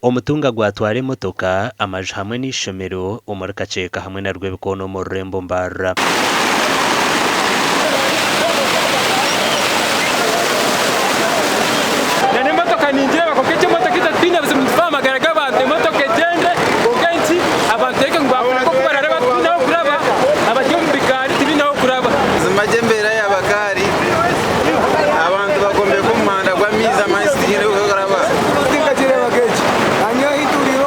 Omutunga gwatwara emotoka, amaju hamwe n'eishomero omuri Kakyeka hamwe na Rwebikoona omu rurembo Mbarara. Nana emotoka ningireeba kwonka eki emotoka itwe titwine buzibu nitufa aha magara g'abantu emotoka egyende kwonka enki abantu reka ngu baakora nk'oku barareba titwine ah'okuraba abari omu bigaari tibaine ah'okuraba. Buzima gye embeera yaaba kaari abantu bakombeka omuhanda gw'amaizi amaizi tihaine ahu garikuba. Tinkakireebaga eki. Naanye ahu nturiire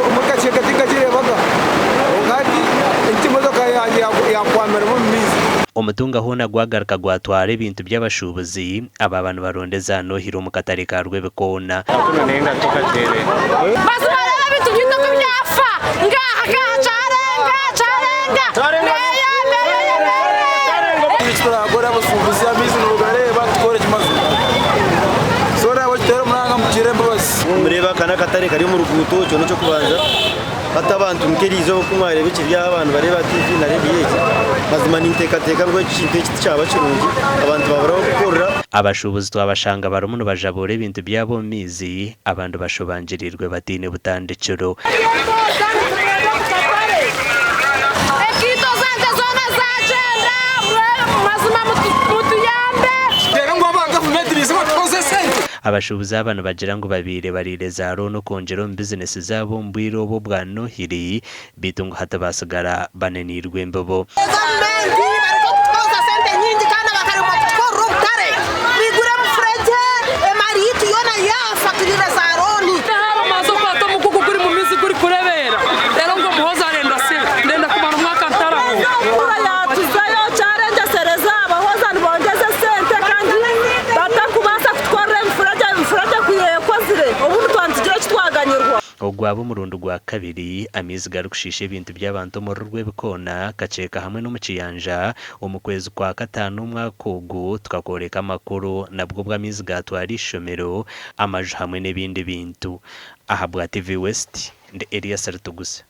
omu kacweka tinkakireebaga. Kwonka hati egi emotoka yangye yaakwamiremu omu maizi. Omutunga hoona gwagaruka gwatwara ebintu by'abashuubuzi abaaba nibaronda eza Nohire omu katare ka Rwebikoona. Mazima reeba ebintu byaitu oku byafa ngaha ngaha kyarenga kyarenga meeya meeya oyemerere. Eki turakora abashuubuzi amaizi nogareeba tukore ki mazima so nabo kituteere munonga mutugirire embabazi. Nimureeba aka n'akatare kari omu ruguuto ekyo n'eky'okubanza. Hati abantu nk'eriizooba ku mwareeba ekiri aha abantu bareeba tiivi na rediyo egi, mazima ninteekateeka ngu eki kintu eki tikyaba kirungi, abantu babura ah'okukorera. Abashuubuzi twabashanga barimu nibajabuura ebintu byabo omu maizi, abandi bashobangiriirwe bataine butandikiro. Enkaito zangye zoona zaagyenda, mazima mutuyambe. Reero ngu aba gavumenti baije batukoze esente. Abashuubuzi aba nibagira ngu babaire bariire za looni okwongyera omu bizinesi zaabo omu bwire obu obwa Nohiri beitu ngu hati baatsigara baneneirwe embibo. Gavumenti bareke okutukoza sente nyingi kandi bakaremwa kutukorera obutare bigure emifuregye emari yaitu yoona yaafa turiire za looni. Haba mazi okwata omugugu guri mu mizi guri kurebeera reero ngu omuhoozi arenda sibe ndenda kumara omwaka ntaraho. Enkura yatuzayo kyarengyesereza abahooza nibongyeza esente kandi batakubaasa kutukorera emifuregye, emifuregye ku ekozire obundi twaba nitugira eki twaganyirwa. Ogu gwaba omurundi gwa kabiri amaizi garikushiisha ebintu by'abantu omuri Rwebikoona, Kakyeka hamwe n'omu Kiyanja. Omu kwezi kwa kataano omwaka ogu tukakworeka amakuru nabwo obu amaizi gaatwara eishomero, amaju hamwe n'ebindi bintu. Ahabwa TV West, ndi Elias Rutuguse.